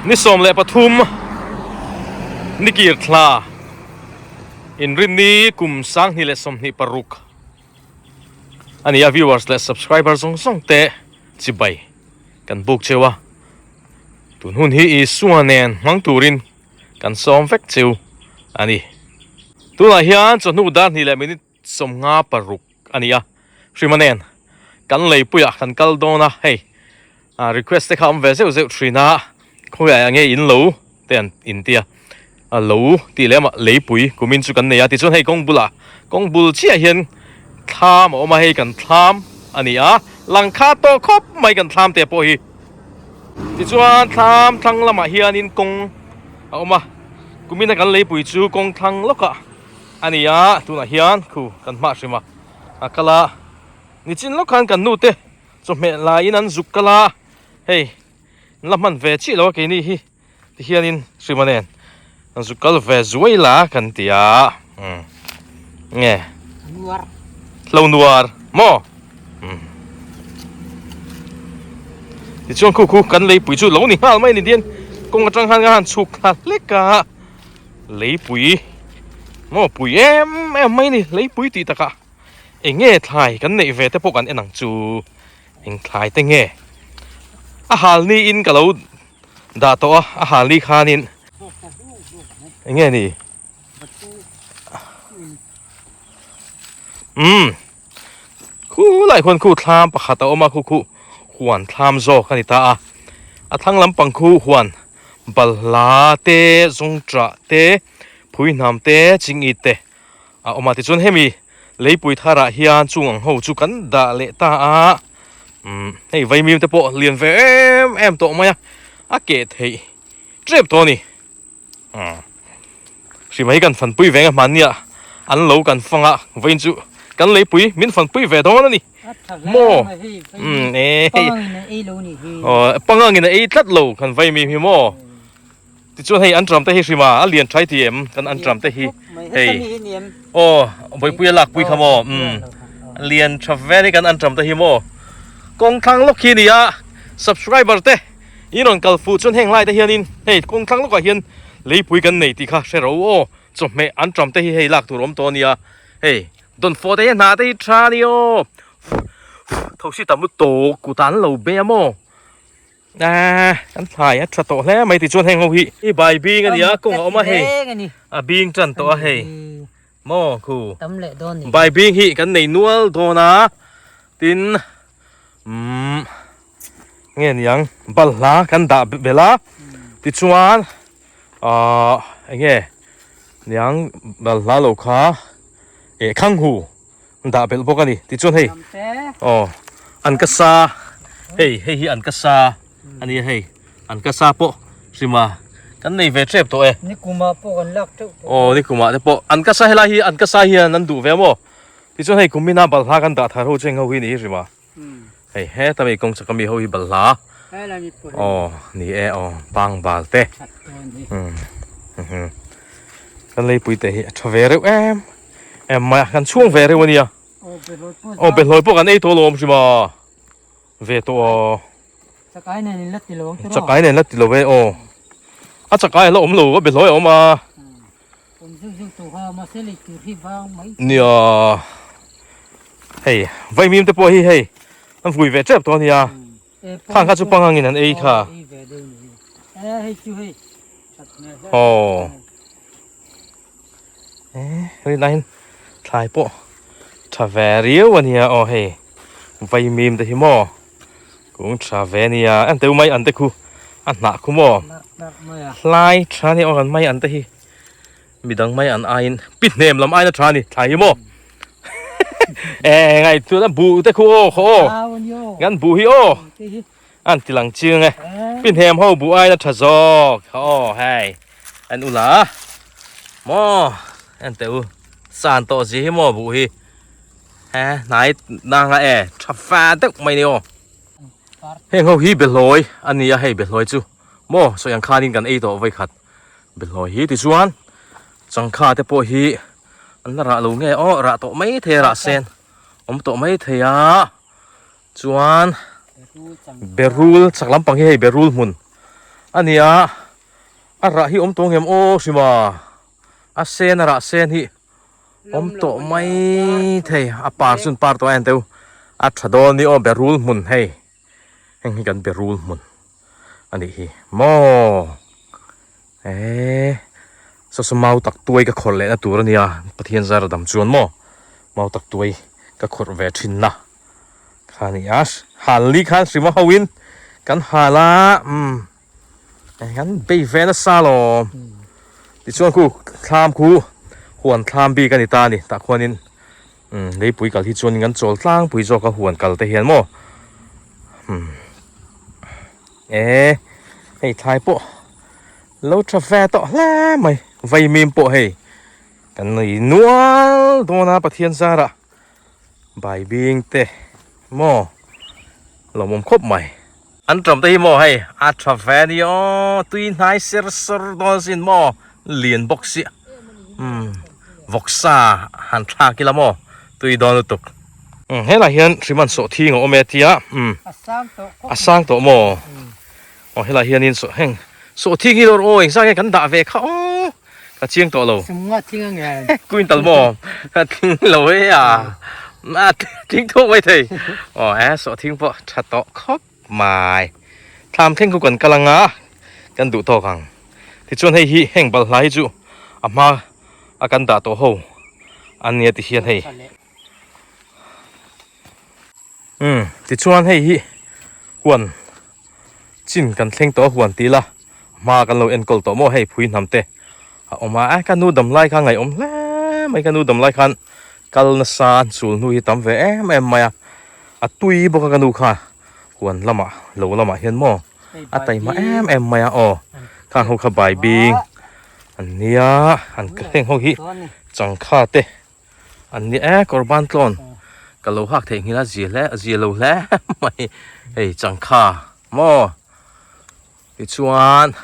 Ni 13 nikir thla inrinni kum 2026 a ni a, viewers leh subscriber zawng zawng te chibai kan buk cheu a, tun hun hi Isua nen hmang turin kan sawm vek cheu a ni. Tunah hian chawhnu dar hnih leh minute 56 a ni a, Hrima nen kan leipuiah kan kal dawn a, hei request te kha awm ve zeuh zeuh thin a, khawiah nge in lo te an in tia, a lo tih leh amah leipui kumin chu kan nei a, tichuan hei kawng bulah kawng bul chiah hian thlam a awm a, hei kan thlam a ni a, lang kha tawh khawp mai kan thlam te pawh hi, tichuan thlam thlang lamah hianin kawng a awm a, kumina kan leipui chu kawng thlang lawkah a ni a, tunah hian khu kan hmah hrim a, a kal a, nichin lawk khan kan nu te chawhmeh laiin an zuk kal a, hei an la hman ve chiah lo a keini hi tihianin hrima nen an zuk kal ve zuai la kan ti a, umm nge hlo nuar maw umm tichuan khu khu kan leipui chu lo ni nghal mai a ni dian kawng atang khan ka han chhuk thla hlek a. Leipui maw pui em em mai ni leipui tih takah eng nge thlai kan neih ve te pawh kan en ang chu eng thlai te nge a hal ni in ka lo dah tawh a a hal ni khanin eng nge ni umm khulai khuan khu thlam pakhat a awm a khu khu huan thlam zawk a ni ta a a thlang lampang khu huan. Balhla te, zawngṭah te, phuihnam te, chingit te a awm a. Tichuan hemi leipui tharah hian chung ang ho chu kan dah leh ta a, umm hei vaimim te pawh lian ve em em tawh mai a, a keh theih tep tawh a ni. Umm hri mai kan fanpui ve ang a hmannia an lo kan fang a, vawiin chu kan leipui min fanpui ve dawn a ni. Maw umm e hei aw pangangin a ei tlat lo kan vai mi hi maw tichuan hei anṭam te hi hrim a a lian ṭhai ti em kan anṭam te hi hei aw vawipuia lakpui kha maw umm a lian ṭha ve ni kan anṭam te hi maw kawng thlang lawk hi a ni a subscriber te in rawn kal fuh chuan heng lai te hianin hei kawng thlang lawkah hian leipui kan nei tih kha hre ro aw chawhmeh anṭam te hi hei lak tur a awm tawh a nia hei. Dawnfawh te hi hnah te hi tha a ni aw Thosi tam lutuk kut ah an lo be a maw ah kan thlai a tha tawh hle mai tichuan heng ho hi i bai bing a ni a kawng a awm a hei a bing tan tawh a hei maw khu bai bing hi kan nei nual dawn a tin umm nge niang balhla kan dah belh a tichuan Ahh eng nge niang dal hla lo kha eh khanghu dah belh bawk a ni tichuan hei aw an ka sa hei hei hi an ka sa a nia hei an ka sa pawh hrima kan nei ve tep tawh e nikumah pawh kan lak teuh tawh aw nikumah te pawh an ka sa helai hi an ka sa hian an duh ve maw tichuan hei kumina balhla kan dah thar ho chu eng ho hi ni hi hrima. Hei heta mi kawng chak ami ho hi balhla aw ni e aw pang bal te kan leipui te hi a tha ve reuh em em mai a kan chhung ve reuh ania aw behlawi pawh kan ei tawh alawm hrim a ve tawh aw chakai nen in la ti lo ang chakai nen la ti lo e aw a chakai a la awm lo a behlawi a awm a Nia hei vaimim te pawh hi hei an vui ve tep tawh a nia khang kha chu pangangin an ei kha aw e hei lai hian thlai pawh tha ve riau a nia aw hei vaimim te hi maw kung tha ve a nia an teu mai an te khu a hnah khu maw hlai tha a nia aw kan mai an te hi. Midang mai an aiin pi hnem lam aina tha a ni thlai hi maw e ngai chuan a buh te khu aw khaw aw kan buh hi aw an ti lang chiang e pi hnem ho buh aina tha zawk kha aw hei an ula maw en teh u san tawh zi hi maw buh hi he hnai nanga e tha fa deuh mai ni aw heng ho hi behlawi a ni a hei behlawi chu maw sawi ang khanin kan ei tawh vawikhat. Behlawi hi tichuan changkha te pawh hi an la rah lo nge aw rah tawh mai thei a rah sen awm tawh mai thei a chuan berul chak lampang hi hei berul hmun a nia a rah hi awm tawh ngem aw hrim a a sen a rah sen hi awm tawh mai thei a par chu an par tawh a en teu a tha dawn ni aw berul hmun hei heng hi kan berul hmun a nih hi maw eee saw saw mau tak tuai ka khawrh leh na tur a nia Pathian zar a dam chuan maw mau tak tuai ka khawrh ve thin na. Kha ni a hal ni khan hrima ho in kan hal a umm kan bei ve nasa lawm tichuan khu thlam khu huan thlam bik a ni ta a ni tah khuanin umm leipui kal hi chuan kan chawl tlangpui zawk a huan kal te hian maw umm e hei thlai pawh lo tha ve tawh hle mai vaimim pawh hei kan nei nual dawn a Pathian zarah. Bai bing te maw lawmawm khawp mai. An tawm te hi maw hei a tha ve a ni aw tui hnai ser sawr dawn sin maw lian bawk si umm vawksa han thlak ila maw tui dawn lutuk. Umm helai hian hriman sawh thing a awm e tia umm a sang tawh maw aw helai hianin sawh heng sawh thing hi lawr aw engzah nge kan dah ve kha aw. Ka chiang tawh lo. Sumnga thing a nge. Quintal maw? Ka thing lo e a. A thing thawk mai thei. Aw e sawh thing pawh tha tawh khawp mai. Thlam thleng khu kan kal anga kan duh tawk ang. Tichuan hei hi heng balhla hi chu a hma a kan dah tawh ho a nia ti hian hei. Umm tichuan hei hi huan chin kan thleng tawh a huan tih ila hma kan lo enkawl tawh maw hei phui hnam te a awm a a ka nu dam lai kha ngaihawm hle mai ka nu dam lai khan kal nasa an chul hnu hi tam ve em em mai a a tui bawk a ka nu kha huan lamah lo lamah hian maw a taima em em mai a aw khang ho kha bai bing an nia an heng ho hi changkha te. An ni e kawr ban tlawn ka lo hak theih nghilh a zia hle zia lo hle mai hei changkha maw tichuan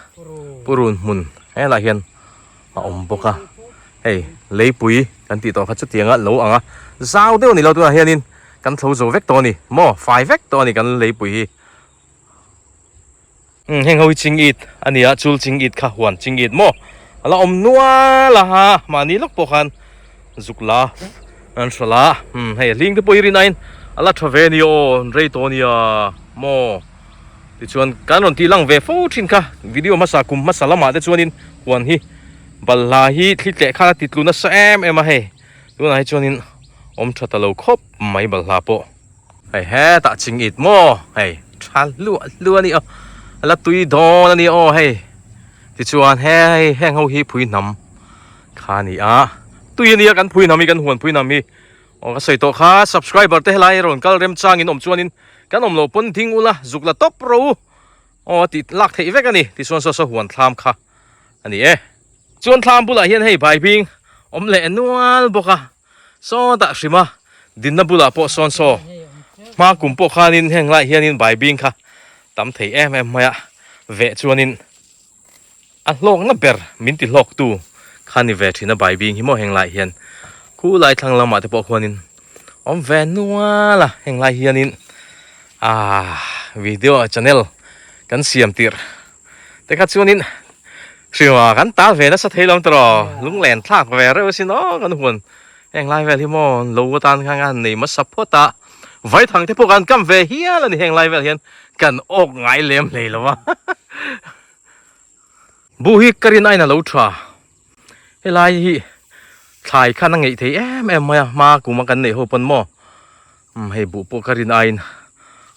purun hmun helai hian a awm bawk a hei leipui kan tih tawh kha chutianga lo ang a zau deuh a ni lo tunah hianin kan thlo zo vek tawh a ni maw fai vek tawh a ni kan leipui hi. Umm heng ho hi ching it a ni a chul ching it kha huan ching it maw a la awm nual a ha mahni lawk pawh khan zuk la an hrilh a umm hei a hling te pawh hi rin aiin a la tha ve a ni aw an rei tawh a nia maw tichuan kan rawn tih lang ve fo thin kha video hmasa kum hmasa lamah te chuanin huan hi balhla hi thli tleh khan a ti tlu nasa em em a hei tunah hi chuanin awm tha ta lo khawp mai balhla pawh. Hei hetah ching it maw hei tha hluah hluah a ni aw a la tui dawn a ni aw hei tichuan hei heng ho hi phui hnam kha a ni a tui a nia kan phui hnam hi kan huan phui hnam hi aw ka sawi tawh kha subscriber te helai rawn kal rem changin awm chuanin kan awm loh pawn ding ula zuk la tawp rawh u aw a tih lak theih vek a ni tichuan saw saw huan thlam kha a ni e chuan thlam bulah hian hei baibing awm leh nual bawk a. Sawtah hrim a, dinna bulah pawh sawn saw hma kum pawh khanin heng lai hianin baibing kha tam thei em em mai a, veh chuanin a hlawkna ber min ti hlawktu kha ni ve thin a baibing hi maw heng lai hian khulai thlang lamah te pawh khuanin awm ve nual a heng lai hianin ah video channel kan siam tirh te kha chuanin hriwa kan tal ve nasa thei lo tawh lunglen thlak ve reuh asin aw kan huan heng lai vel hi maw lo atan khan khan nei hmasa phawt a vaithang te pawh kan kam ve hial a ni heng lai vel hian kan awk ngai lem hlei lo a buh hi ka rin ain a lo tha helai hi thlai khan a ngeih thei em em mai a hma kum a kan neih ho pawn maw hei buh pawh ka rin aiin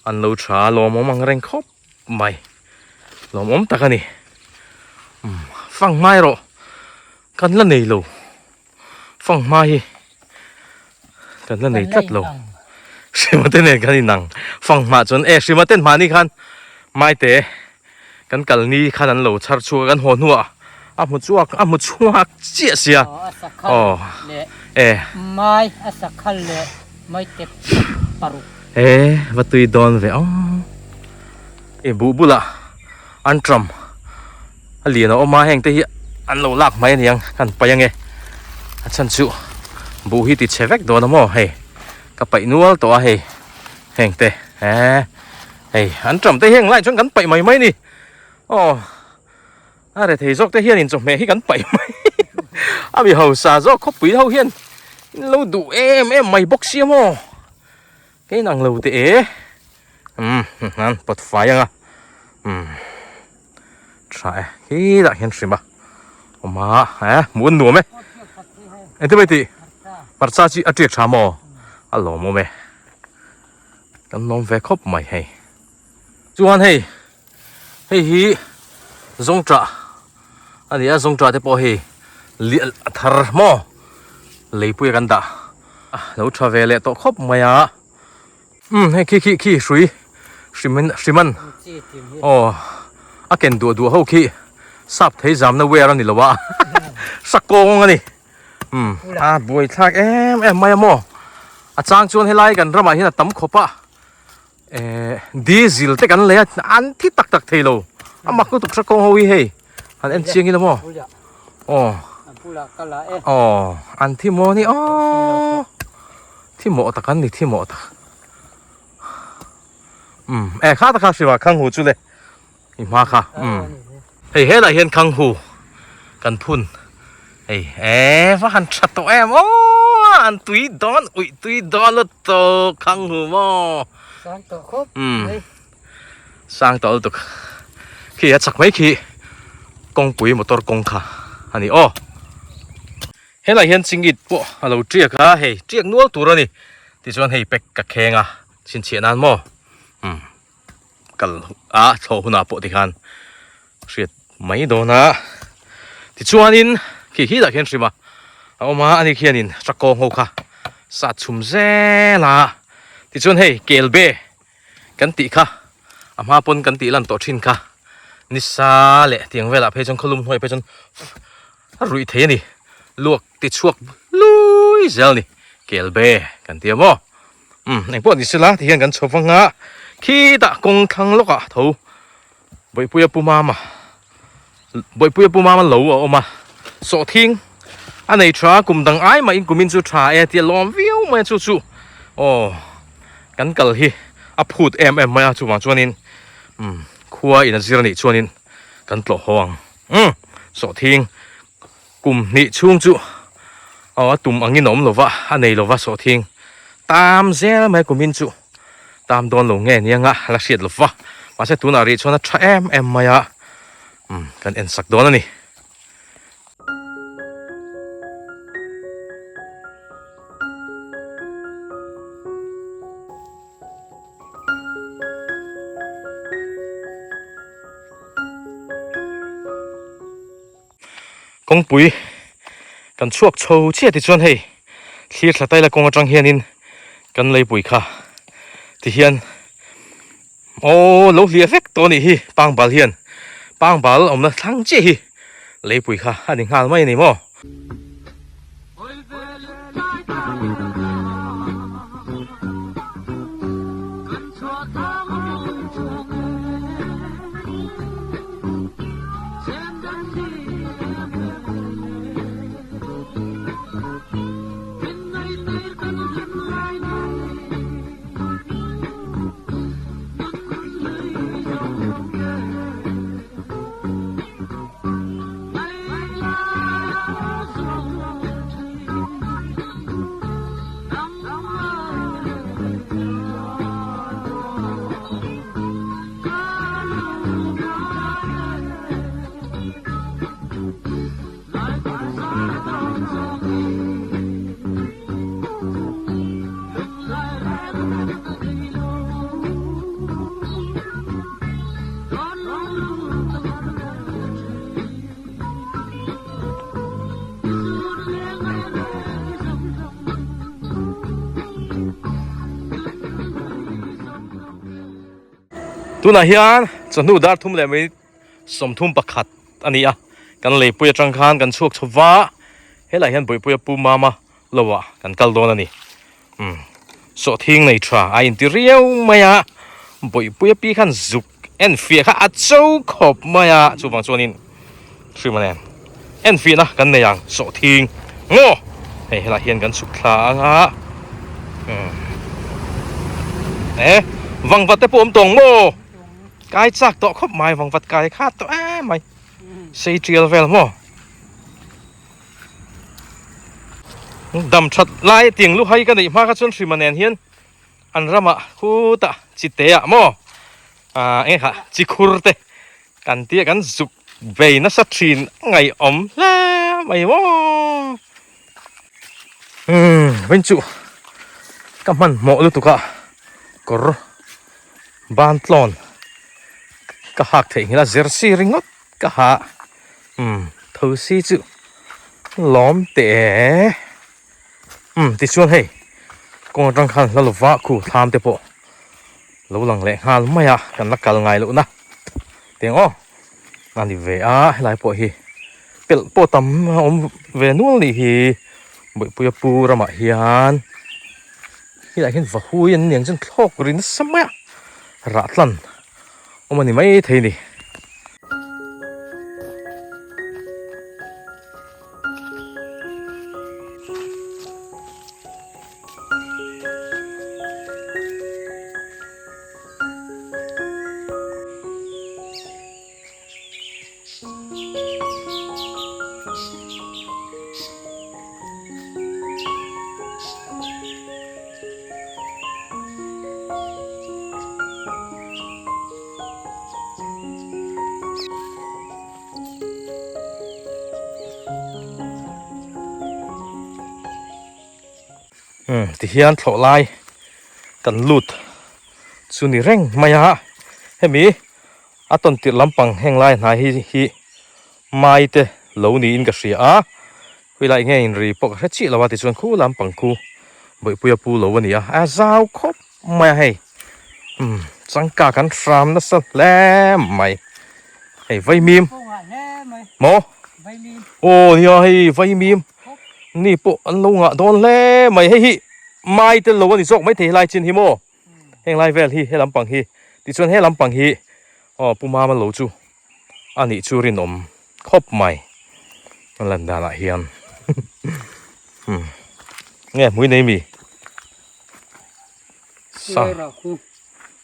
an lo tha lawmawm ang reng khawp. Mai lawmawm tak a ni umm fanghma erawh kan la nei lo fanghma hi kan la nei tlat lo hrima te nen kan inang fanghma chuan e hrima ten mahni khan maite kan kal ni khan an lo chhar chhuak a kan haw hnuah a hmu chhuak a hmu chhuak chiah sia aw e mai a sakhal leh maite paruk e va tui dawn ve aw. I buh bulah an tram a lian a awm a heng te hi an lo lak mai aniang kan paih ange a chhan chu buh hi ti chhe vek dawn a maw hei ka paih nual tawh a hei heng te eh hei an tram te hi heng lai chuan kan paih mai mai a ni aw. A rethei zawk te hian in chawhmeh hi kan paih mai a mi hausa zawk khawpui ho hian in lo duh em em mai bawk sia maw kei nang lo teh e umm an pawt fai ang a umm tha e khi dah hian hrim a awm a eh hmuh an nuam e engtin mai tih hmarcha chi a tiak tha maw a lawmawm e kan lawm ve khawp mai hei chuan hei. Hei hi zawngṭah a ni a zawngṭah te pawh hei lian a thar maw leipuia kan dah a lo tha ve leh tawh khawp mai a umm hei khi khi khi hrui hrimin hriman aw a ken duah duah ho khi sap thei zamna wear a ni lo a sakawng a ni umm a buaithlak em em mai a maw a chang chuan helai kan ramah hian a tam khawp a. Ehh diesel te kan lei a an thi tak tak thei lo a mak lutuk hre kawng ho hi hei han en chiang ila maw aw aw an thi maw ni aw thi mawh tak an ni thi mawh tak um eh kha tak kha hriwa khang hu chu le I hma kha umm hei helai hian khang hu kan phun hei e va han tha tawh em aw an tui dawn uih tui dawn lutuk khang hu maw sang tawh khawp mai sang tawh lutuk khi a chak mai khi kawngpui motor kawng kha a ni aw helai hian chingit pawh a lo tiak a hei tiak nual tur a ni tichuan hei pack ka kheng a chhinchhiah nan maw umm. Kal a thlawh hunah pawh tikhan hriat mai dawn a tichuanin khi khi dah khian hrim a a awm a ani khianin truck kawng ho kha sat chhum zel a tichuan hei kel be kan tih kha a hma pawn kan tih lan tawh thin kha nisa leh tiang velah phei chuan khawlum hnuaiah phei chuan a ruih thei a ni luak ti chhuak lui zel a ni kel be kan ti a maw. Umm engpawh ni sela tihian kan chho vang a khitah kawng thlang lawkah tho Bawihpuia pu mama Bawihpuia pu mama lo a awm a sawhthing a nei tha kum dang ai mah in kumin chu tha e tia lawm viau mai a chu chu aw kan kal hi a phut em em mai a chuvang chuanin umm khua in a zir anih chuanin kan tlawh haw ang umm sawhthing Kum hnih chhung chu aw a tum angin a awm lova, a nei lova sawhthing tam zel mai kumin chu tam dawn lo nge nia nga la hriat lova mahse tunah rih chuan a tha em em mai a umm kan en sak dawn a ni. Kawngpui kan chhuak chho chiah tichuan hei thlir thla taila kawng atang hianin kan leipui kha tihian aw lo hliah vek tawh anih hi pangbal hian pangbal awmna thlang chiah hi leipui kha a ni nghal mai a ni maw. Tunah hian chawhnu dar thum leh mai 31 a ni a, kan leipui atang khan kan chhuak chho va, helaiah hian Bawihpuia Pu Mama lo ah kan kal dawn a ni. Umm sawhthing nei tha a inti riau mai a, Bawihpuia pi khan zuk en fiah kha a cho khawp mai a, chuvang chuanin hrim a nen en fiahna kan nei ang sawhthing ngaw hei helaiah hian kan chhuk thla ang a, umm eh vangvat te pawh awm tawng maw? Kai chak tawh khawp mai vangvat kai khat tawh em mai. Sei tial vel maw? Dam that lai tiang lu hai ka neih hma kha chuan hrima nen hian an ramah khutah chite ah maw ah eng kha chi khur te kan tia kan zuk vei nasa thin a ngaihawm hle mai maw. Umm vawiin chu ka hmanhmawh lutuk a kawr ban tlawn ka hak theih nghilh a jersey ringawt ka ha umm thosi chu lawm teh e umm tichuan hei kawng atang khan hla lova khu thlam te pawh lo lang leh nghal mai a kan la kal ngai loh na teng aw a ni ve a helai pawh hi pelh pawh tam a awm ve nual nih hi bawihpuia pu ramah hian helaiah hian vahui an niang chuan thlawk ri nasa mai a rah tlan awm a ni maithei a ni. Umm tihian thlawh lai kan lut chu ni reng mai a hemi a tawn tirh lampang heng lai hnai hi hi mai te lo niin ka hria a khawilai nge inri pawh ka hre chiah lo a tichuan khu lampang khu bawihpuia pu lo a ni a a zau khawp mai a hei umm changka kan hram nasa hle mai hei vaimim maw aw nia hei vaimim ni pawh an lo ngah dawn hle mai hei hi mai tel lo a ni zawk maithei helai chin hi maw heng lai vel hi he lampang hi tichuan he lampang hi aw pu mama lo chu a nih chu rinawm khawp mai a lan danah hian umm nge hmui nei mi sa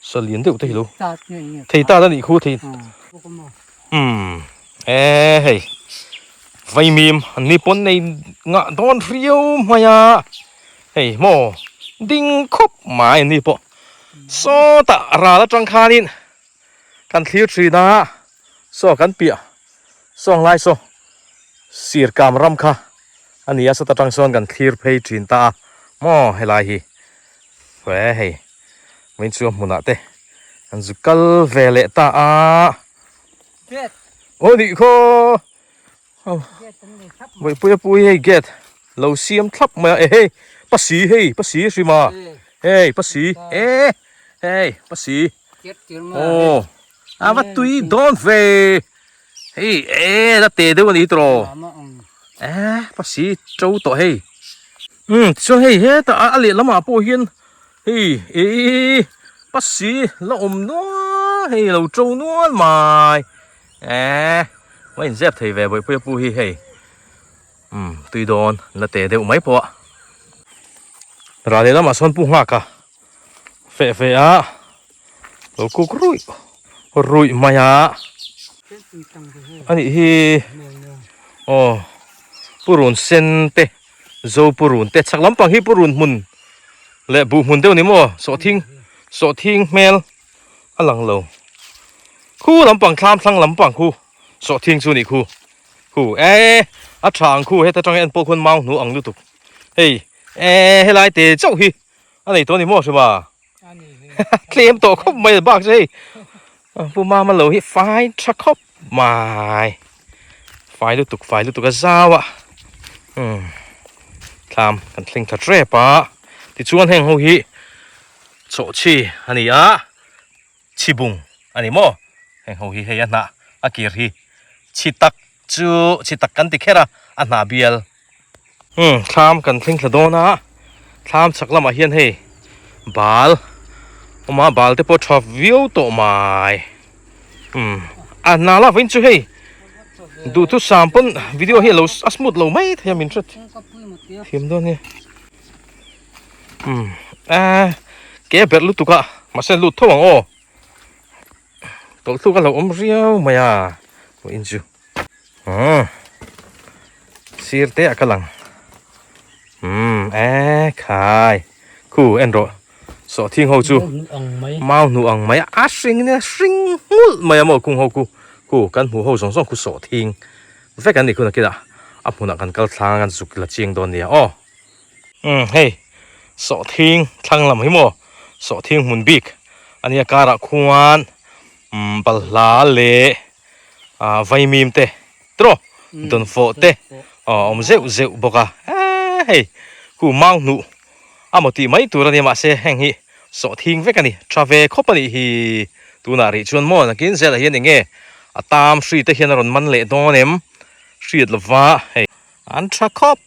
sa lian deuh te hi lo thei ta a nih khu thei umm e hei vaimim an ni pawn nei ngah dawn riau mai a hei maw ding khawp mai an ni pawh sawtah ral atang khanin kan thlir thin a saw kan piah sawng lai saw sir kam ram kha a ni a sawta tang sawn kan thlir phei thin ta a maw helai hi he hei vawiin chu a hmunah te an zu kal ve leh ta a aw nih khaw Vawipuia pui hei gate lo siam thlap mai a e hei pasi hei pasi hrim a hei pasi e hei pasi aw a va tui dawn ve hei e la te deuh a ni tawh e pasi to tawh hei umm tichuan hei hetah a lehlamah pawh hian hei e pasi la awm nual hei lo to nual mai. Eee va inzep thei ve Bawihpuia pu hi hei umm tui dawn la te deuh mai pawh a ral leh lamah sawn pu nghak a feh feh a lo kuk ruih ruih mai a anih hi aw purun sen te zo purun te chhak lampang hi purun hmun leh buh hmun deuh a ni maw sawhthing sawhthing hmel. a lang lo khu lampang thlam thlang lampang khu sawhthing chu nih khu khu e a tha ang khu heta tang en pawh khuan mau hnu ang lutuk hei e helai te chauh hi a nei tawh a ni maw hrim a tlem tawh khawp mai bak chu hei pu mama lo hi fai tha khawp mai fai lutuk fai lutuk a zau a umm thlam kan thleng tha tep a tichuan heng ho hi Chawhchhi a ni a, chhibung a ni maw? Heng ho hi hei a hnah a kir hi chhi tak chu chhi tak kan ti kher a, a hnah bial. Umm thlam kan thleng thla dawn a, thlam chhak lamah hian hei bal awm a, bal te pawh tha viau tawh mai. Umm a hna la vawiin chu hei duhthusam pawn video hi a lo a smooth lo mai thei a min hre thiam dawn nia. Umm eh ke berh lutuk a mahse lut tho ang aw tawlh thluk a lo awm riau mai a vawiin chu. Umm sir te ah ka lang umm e khai khu en rawh sawhthing ho chu mau hnu ang mai a hring nia hring nghulh mai a maw khung ho khu khu kan hmuh ho zawng zawng khu sawhthing vek an nih khun a kinah a hmunah kan kal thlang a kan zuk la chiang dawn nia aw umm hei sawhthing thlang lam hi maw sawhthing hmun bik a nia karah khuan umm balhla leh ah vaimim te tawh dawnfawh te a awm zeuh zeuh bawk a eee hei khu mau hnuh a maw tih mai tur a nia mahse heng hi sawhthing vek a ni tha ve khawp a nih hi tunah rih chuan maw nakin zelah hian eng nge a tam hri te hian a rawn man leh dawn em hriat lova hei an tha khawp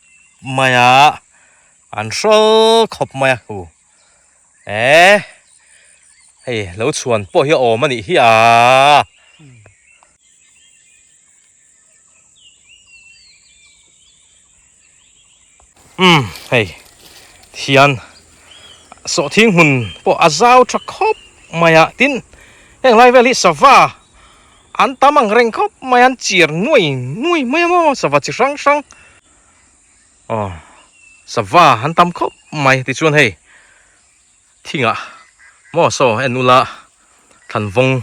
mai a an hrawl khawp mai a hu. Eee hei lo chhuan pawh hi a awm a nih hi aa. Umm hei thian sawhthing hmun pawh a zau tha khawp mai a tin heng lai vel hi sava an tam ang reng khawp mai a an chir nuai nuai mai a maw sava chi hrang hrang. Aw sava an tam khawp mai tichuan hei thingah maw saw en ula thlanvawng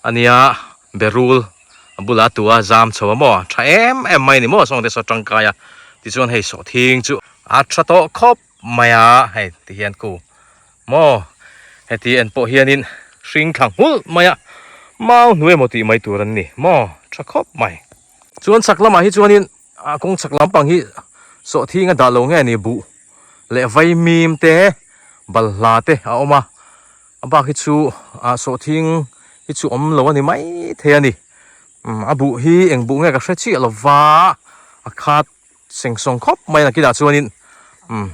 a nia berul a bulah tua zam chho a maw tha em em mai a ni maw sawng te saw tangkai a tichuan hei sawhthing chu a tha tawh khawp mai a hei tihian khu maw heti en pawh hianin hring thla nghulh mai a mau hnuai emaw tih mai tur an ni maw tha khawp mai chuan chhak lamah hi chuanin. A kawng chhak lampang hi sawhthing a dah lo nge ni buh leh vaimim te balhla te a awm a a bak hi chu ah sawhthing hi chu awm lo a ni mai thei a ni umm a buh hi eng buh nge ka hre chiah lo va a khat seng sawng khawp mai a nakinah chuanin umm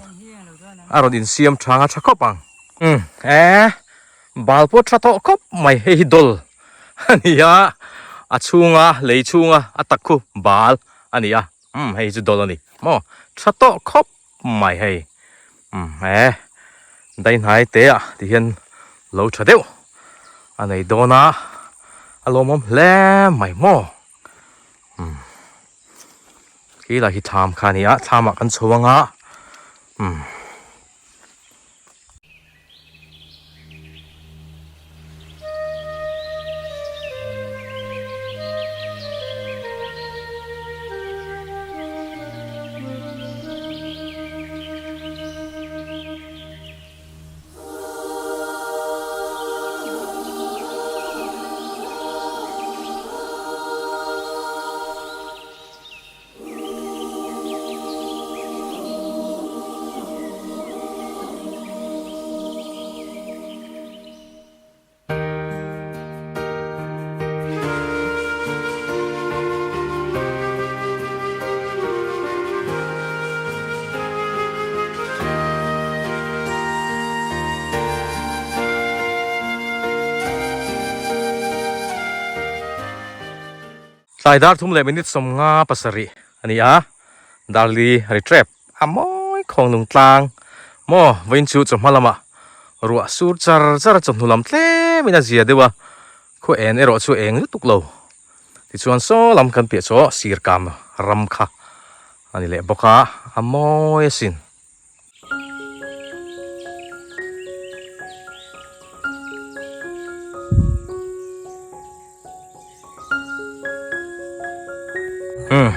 a rawn insiam tha nga tha khawp ang umm e bal pawh tha tawh khawp mai hei hi dawl. A ni a, a chhunga lei chhunga a tak khu bal a ni a, umm hei chu dawl a ni maw tha tawh khawp mai hei umm he daihnai te ah ti hian lo tha deuh a nei dawn a, a lawmawm hle mai maw umm khi lai hi thlam kha a ni a thlam ah kan chho ang a umm. Tlai dar thum leh minute 57 a ni a, Darli ri tep a mawi khawng nung tlang maw vawiin chu chawhma lamah ruah sur char char a chawhnu lam tlem in a zia deuh a, khaw en erawh chu eng lutuk lo tichuan saw lam kan piah chu sir kam ram kha a ni leh bawk a, a mawi asin. Umm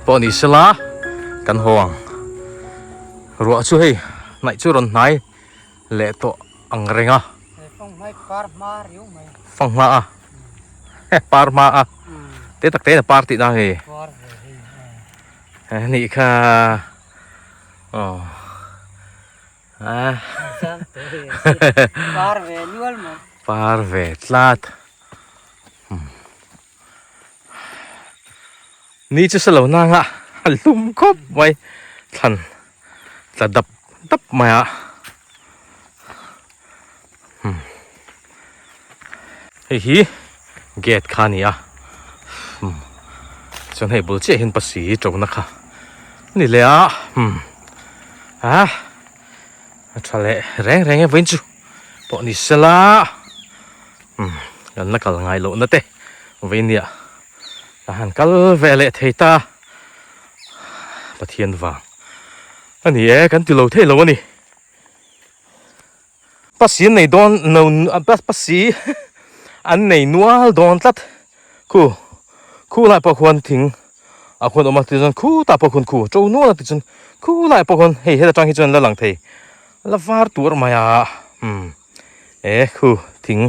pawh ni sela kan haw ang ruah chu hei hnaih chu rawn hnai leh tawh ang reng a fanghma a par hma a te tak te in a par tih na hei nih kha. Aw ah Par ve nual mai. Par ve tlat. Ni chu sa lo nang a a lum khawp mai thlan tla dap dap mai a. Hei hi gate kha a ni a chuan hei bul chiah hian pasi ṭona kha a ni leh a a a ṭha leh reng reng e vawiin chu pawh ni sela kan la kal ngai lohna te vawiin nia. Ka han kal ve leh thei ta. Pathian vang a ni e, kan ti lo thei lo a ni. Pasi an nei dawn no pasi an nei nual dawn tlat khu khu lai pawh khuan thing ah khuan awm a tichuan khutah pawh khuan khu to nual a tichuan khu lai pawh khuan hei heta tang hi chuan la lang thei la var tur mai a umm e khu thing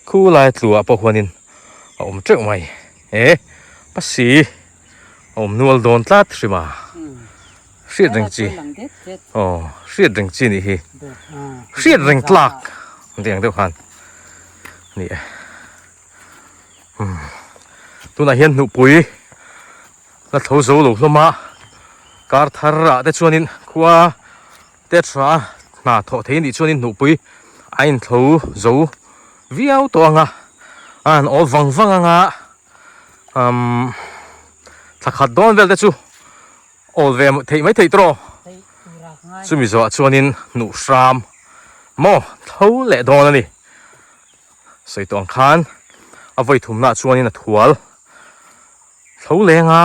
khu lai tluah pawh khuanin a awm teuh mai e pasi a awm nual dawn tlat hrim a hriat reng chi aw hriat reng chi nih hi hriat reng tlak an tih ang deuh khan a ni e tunah hian hnuhpui la tho zo lo hlawm a kar thar ah te chuanin khua te tha hna thawh thei anih chuanin hnuhpui a intho zo viau tawh ang a a han awl vang vang ang a umm thla khat dawn vel te chu awl ve theih mai theih tawh chumi zawhah chuanin hnuh hram maw tho leh dawn a ni sawi tawh ang khan a vawi thumnaah chuanin a thual tho leng a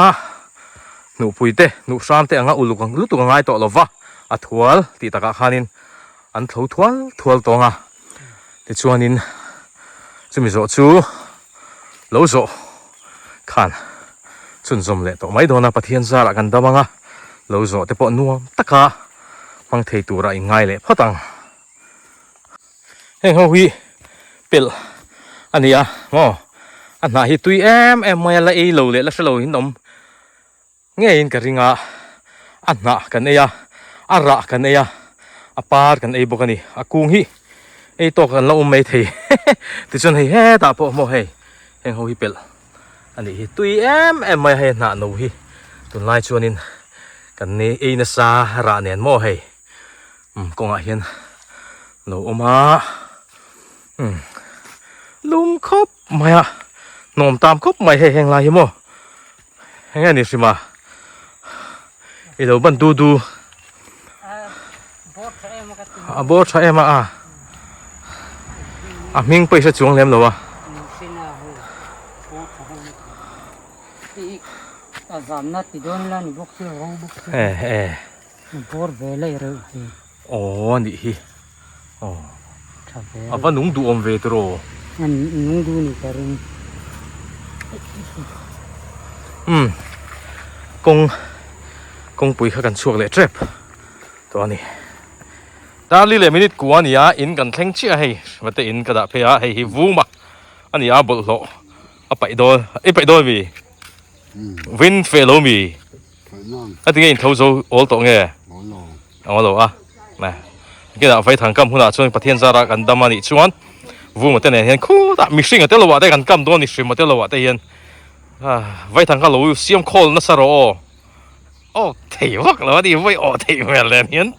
hnuhpui te hnuh hram te anga uluk ang lutuk a ngai tawh lo va a thual tih takah khanin an tho thual thual tawng a tichuanin chumi zawh chu lo zawh khan chhunzawm leh tawh mai dawn a Pathian zarah kan dam ang a lo zawh te pawh nuam taka hmang thei tura inngai leh phawt ang. Heng ho hi pelh a ni a maw a hnah hi tui em em mai a la ei lo leh la hre lo in awm ngeiin ka ring a a hnah kan ei a a rah kan ei a a par kan ei bawk a ni a kung hi ei tawk an la awm mai thei tichuan hei hetah pawh maw hei heng ho hi pelh a nih hi tui em em mai a hei hnah no hi tunlai chuanin kan ei nasa rah nen maw hei. Umm kawngah hian lo awm a umm lum khawp mai a hnawm tam khawp mai hei heng lai hi maw eng nge ni hrim a i lo ban du du a bawr tha em a a a hming pawh i hre chuang lem lo a. E e. Bawr ve laih reuh hi. Aw a nih hi. Aw. Tha ve. A va nung duh awm ve tiraw? A nung duh ni ka ring. Umm. Kawng kawngpui kha kan chhuak leh tep tawh a ni. Darli leh minute kua a ni a, in kan thleng chiah a hei. Vate in ka dah phei a, hei hi vum a a ni a bawlhhlawh a paih dawn i paih dawn mi? Vin feh lo mi? A tinge in tho zo awl tawh nge? Awl lo a. Nè. Kinah vai thang kam hunah chuan Pathian zara kan dam a nih chuan vuma te nen hian khutah mihring a tel loah te kan kam dawn ni hrim a tel loah te hian vai thang kha lo siam khawl nasa rawh aw. Aw thei vak lo a ni vai aw thei hmel nen hian.